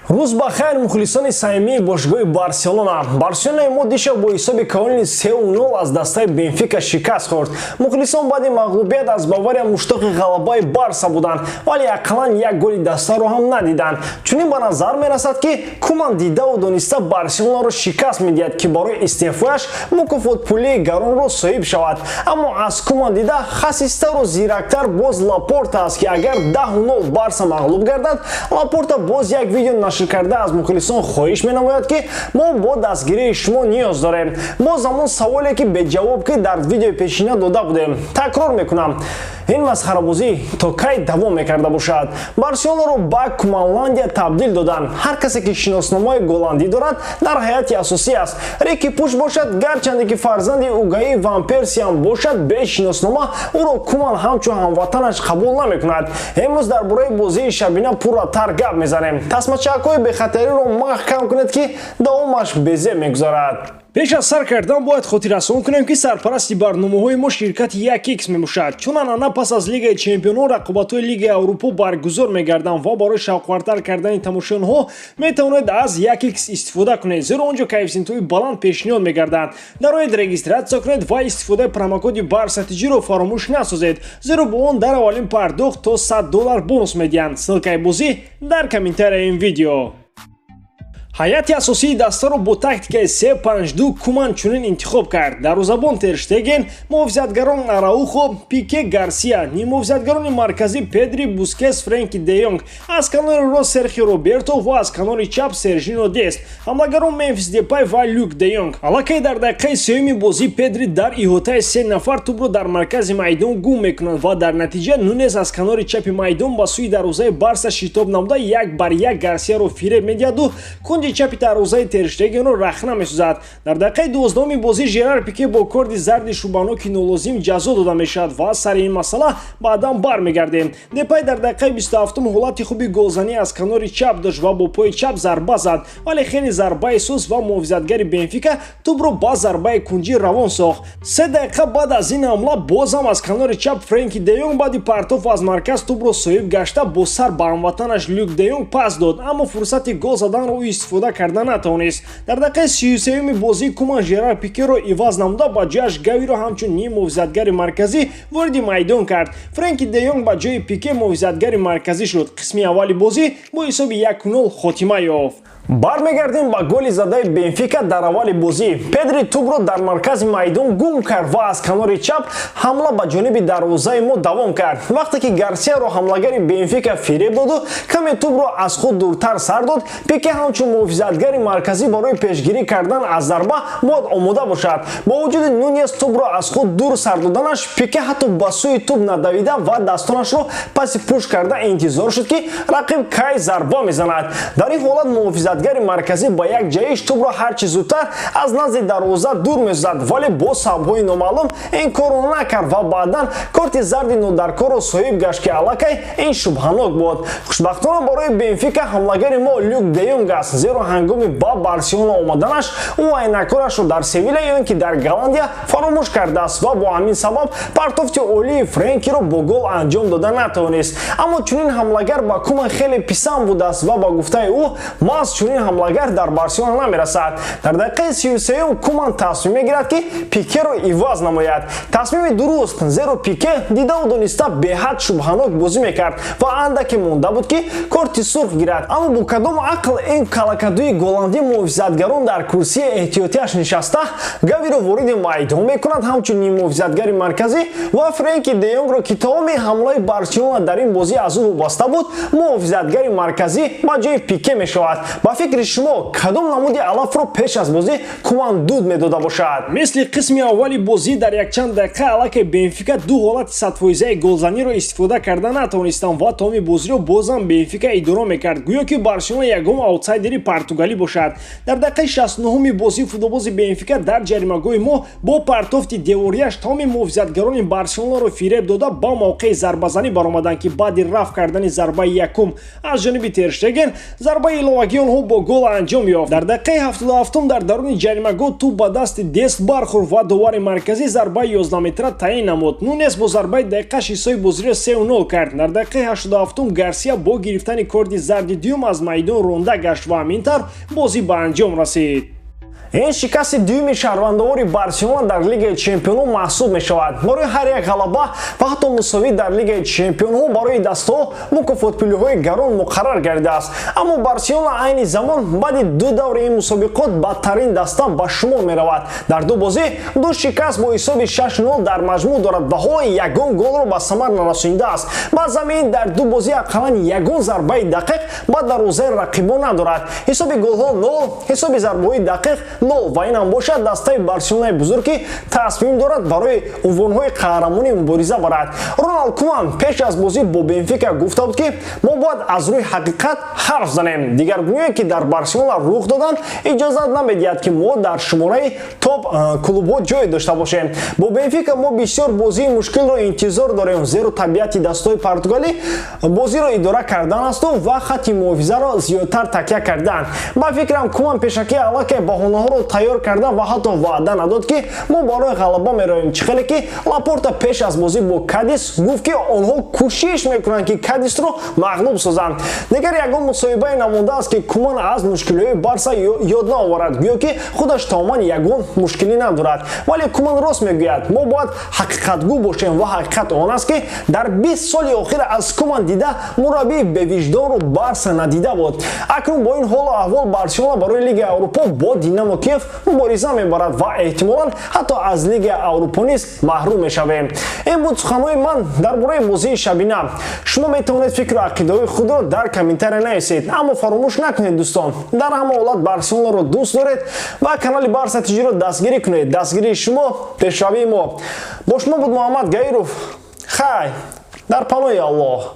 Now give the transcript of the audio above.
Рӯз ба хайр, мухлисони самимии бошгоҳи Барселона. Барселонаи мо дишаб бо ҳисоби калони 3-0 аз дастаи Бенфика шикаст хӯрд. Мухлисон баъди мағлубият аз Бавария муштоқи ғалабаи Барса буданд, вале ақаллан як голи дастаро ҳам надиданд. Чунин ба назар мерасад, ки Куман дидаву дониста Барселонаро шикаст медиҳад, ки барои истеъфояш мукофотпулии гаронро соҳиб шавад. Аммо аз Куман дида хасистару зирактар боз Лапорта аст, ки агар 10-0 Барса мағлуб гардад, Лапорта боз як видео нашр карда аз мухлисон хоҳиш менамояд, ки мо бо дастгирии шумо ниёз дорем. Боз ҳамон саволе, ки беҷавоб, ки дар видеои пешина дода будем, такрор мекунам: ин масхарабозӣ то кай давом мекарда бошад? Барселонаро ба Куманландия табдил доданд. Ҳар касе, ки шиносномаи голландӣ дорад, дар ҳайати асосӣ аст. Рики Пуш бошад, гарчанде ки фарзанди Угаи Ван Персиам бошад, бе шиноснома ӯро Куман ҳамчун ҳамватанаш қабул намекунад. Имрӯз дар бораи бозии шабина пурратар гап мезанем. Тасмачаакҳои бехатариро маҳкам кунед, ки давомаш безеб мегузарад. Пеш аз сар кардан бояд хотиррасон кунем, ки сарпарасти барномаҳои мо ширкати 1X мебошад. Чун анъана, пас аз Лигаи чемпионон рақобатҳои Лигаи Аврупо баргузор мегарданд ва барои шавқвартар кардани тамошоёнҳо метавонед аз 1X истифода кунед, зеро он ҷо коэффисиентҳои баланд пешниҳод мегарданд. Дароед, регистрация кунед ва истифодаи промокоди БАРСАТИҷиро фаромӯш насозед, зеро бо он дар аввалин пардохт то 100 доллар бонус медиҳанд. Ссылкаи бозӣ дар комментарияи ин видео. Ҳайати асосии дастаро бо тактикаи 3-5-2 Куман чунин интихоб кард: дарвозабон Терштеген, муҳофизатгарон Араухо, Пике, Гарсия, ниммуҳофизатгарони марказӣ Педри, Бускес, Френки де Йонг, аз канори рост Серхио Роберто ва аз канори чап Сержино Дест, ҳамлагарон Мемфис Депай ва Люк де Йонг. Аллакай дар дақиқаи сеюми бозӣ Педри дар иҳотаи се нафар тӯбро дар маркази майдон гум мекунад ва дар натиҷа Нунес аз канори чапи майдон ба сӯи дарвозаи Барса шитоб намуда, як бар як Гарсияро фиреб медиҳаду кунҷи чапи дарвозаи Терштегенро рахна месозад. Дар дақиқаи 12-уми бозӣ Жерар Пике бо корди зарди шубҳаноки нолозим ҷазо дода мешавад ва сари ин масъала баъдан бармегардем. Депай дар дақиқаи 27-ум ҳолати хуби голзанӣ аз канори чап дошт ва бо пои чап зарба зад, вале хеле зарбаи суст ва муҳофизатгари Бенфика тӯбро ба зарбаи кунҷӣ равон сохт. 3 дақиқа баъд аз ин ҳамла бозам аз канори чап Френки де Йонг баъди партоф аз марказ тӯбро соҳиб гашта, бо сар ба ҳамватанаш Люк де Йонг пас дод, аммо фурсати гол заданро ӯ истифода карда натавонист. Дар дақиқаи 33-юми бозӣ Куман Жерар Пикеро иваз намуда, ба ҷояш Гавиро ҳамчун ним муҳофизатгари марказӣ вориди майдон кард. Френки де Йонг ба ҷои Пике муҳофизатгари марказӣ шуд. Қисми аввали бозӣ бо ҳисоби 1-0 хотима ёфт. Бармегардем ба голи задаи Бенфика дар аввали бозӣ. Педри тӯбро дар маркази майдон гум кард ва аз канори чап ҳамла ба ҷониби дарвозаи мо давом кард. Вақте ки Гарсияро ҳамлагари Бенфика фиреб доду каме тӯбро аз худ дуртар сар дод, Пике ҳамчун муҳофизатгари марказӣ барои пешгирӣ кардан аз зарба бояд омода бошад. Бо вуҷуди Нунес тӯбро аз худ дур сар доданаш, Пике ҳатто ба сӯи тӯб надавида ва дастонашро паси пушт карда интизор шуд, ки рақиб кай зарба мезанад. Дар ин ҳолат муҳофизатгари марказӣ ба як ҷаҳиш тӯбро ҳарчи зудтар аз назди дарвоза дур месозад, вале бо сабабҳои номаълум ин корро накард ва баъдан корти зарди нодаркорро соҳиб гашт, ки аллакай ин шубҳанок буд. Хушбахтона барои Бенфика ҳамлагари мо Люк де Йонг аст, зеро ҳангоми ба Барселона омаданаш ӯ айнакорашро дар Севиля ё ин ки дар Голландия фаромӯш кардааст ва бо ҳамин сабаб партофти олии Френкиро бо гол анҷом дода натавонист. Аммо чунин ҳамлагар ба Куман хеле писанд будааст ва ба гуфтаи ӯ маҳз чунин ҳамлагар дар Барселона намерасад. Дар дақиқаи 33-юм Куман тасмим мегирад, ки Пикеро иваз намояд. Тасмими дуруст, зеро Пике дидаву дониста беҳад шубҳанок бозӣ мекард ва андаке монда буд, ки корти сурх гирад. Аммо бо кадом ақл ин калакадуи голландӣ муҳофизатгарон дар курсии эҳтиётиаш нишаста, Гавиро вориди майдон мекунад ҳамчун ниммуҳофизатгари марказӣ ва Френки де Йонгро, ки тамоми ҳамлаи Барселона дар ин бозӣ аз ӯ вобаста буд, муҳофизатгари марказӣ ба ҷои Пике мешавад? Ба фикри шумо, кадом намуди алафро пеш аз бозӣ Куман дуд медода бошад? Мисли қисми аввали бозӣ, дар якчанд дақиқа аллакай Бенфика ду ҳолати садфоизаи голзаниро истифода карда натавонистанд ва тамоми бозиро бозам Бенфика идора мекард, гӯё ки Барселона ягон аутсайдери португалӣ бошад. Дар дақиқаи 69-уми бозӣ футболбози Бенфика дар ҷаримагоҳи мо бо партофти деворияш тамоми муҳофизатгарони Барселонаро фиреб дода, ба мавқеи зарбазанӣ баромаданд, ки баъди рафт кардани зарбаи якум аз ҷониби Терштеген, зарбаи иловагии онҳо бо гол анҷом ёфт. Дар дақиқаи 77 дар даруни ҷаримагоҳ тӯб ба дасти Дест бархӯрд ва довари марказӣ зарбаи 11 метра таъин намуд. Нунес бо зарбаи дақиқаш ҳисоби бозиро 3-0 кард. Дар дақиқаи 87 Гарсия бо гирифтани корти зарди дуюм аз майдон ронда гашт ва ҳамин тавр бозӣ ба анҷом расид. Ин шикасти дуюми шаҳрвандовори Барселона дар Лигаи Чемпионҳо маҳсуб мешавад. Барои ҳар як ғалаба ва ҳатто мусовӣ дар Лигаи Чемпионҳо барои дастаҳо мукофотпулиҳои гарон муқаррар гардидааст. Аммо Барселона айни замон баъди ду даври ин мусобиқот бадтарин даста ба шумор меравад. Дар ду бозӣ ду шикаст бо ҳисоби 6-0 дар маҷмӯъ дорад ва ҳоло ягон голро ба самар нарасонидааст. Ба замин дар ду бозӣ ақаллан ягон зарбаи дақиқ ба дарвозаи рақибон надорад. Ҳисоби голҳо 0, ҳисоби зарбаҳои дақиқ 0 ва ин ҳам бошад дастаи Барселонаи бузург, ки тасмим дорад барои унвонҳои қаҳрамонӣ мубориза барад. Роналд Куман пеш аз бозӣ бо Бенфика гуфта буд, ки мо бояд аз рӯи ҳақиқат ҳарф занем. Дигаргуниҳое, ки дар Барселона рух доданд, иҷозат намедиҳад, ки мо дар шумораи топ клубҳо ҷой дошта бошем. Бо Бенфика мо бисёр бозии мушкилро интизор дорем, зеро табиати дастаҳои португалӣ бозиро идора кардан асту ва хатти муҳофизаро зиёдтар такя кардан. Ба фикрам, Куман пешакӣ аллакай баҳонаҳоро тайёр карда ва ҳатто ваъда надод, ки мо барои ғалаба меравем. Чӣ хеле ки Лапорта пеш аз бозӣ бо Кадис гуфт, ки онҳо кӯшиш мекунанд, ки Кадисро мағлуб созанд. Дигар ягон мусоҳибае намондааст, ки Куман аз мушкилиҳои Барса ёд наоварад, гӯё ки худаш тамоман ягон мушкилӣ надорад. Вале Куман рост мегӯяд: мо бояд ҳақиқатгӯ бошем ва ҳақиқат он аст, ки дар 20 соли охир аз Куман дида мураббии бевиҷдонро Барса надида буд. Акнун бо ин ҳолу аҳвол Барселона барои Лигаи Аврупо бо Динамо Киев мубориза мебарад ва эҳтимолан ҳатто аз Лигаи Аврупо низ маҳрум мешавем. Ин буд суханҳои ман дар бораи бозии шабина. Шумо метавонед фикру ақидаҳои худро дар комментария нависед, аммо фаромӯш накунед, дӯстон, дар ҳама ҳолат Барселонаро дӯст доред ва канали Барса Тиҷиро дастгирӣ кунед. Дастгирии шумо пешравии мо. Бо шумо буд Муҳаммад Гаиров. Хай, дар паноҳи Аллоҳ.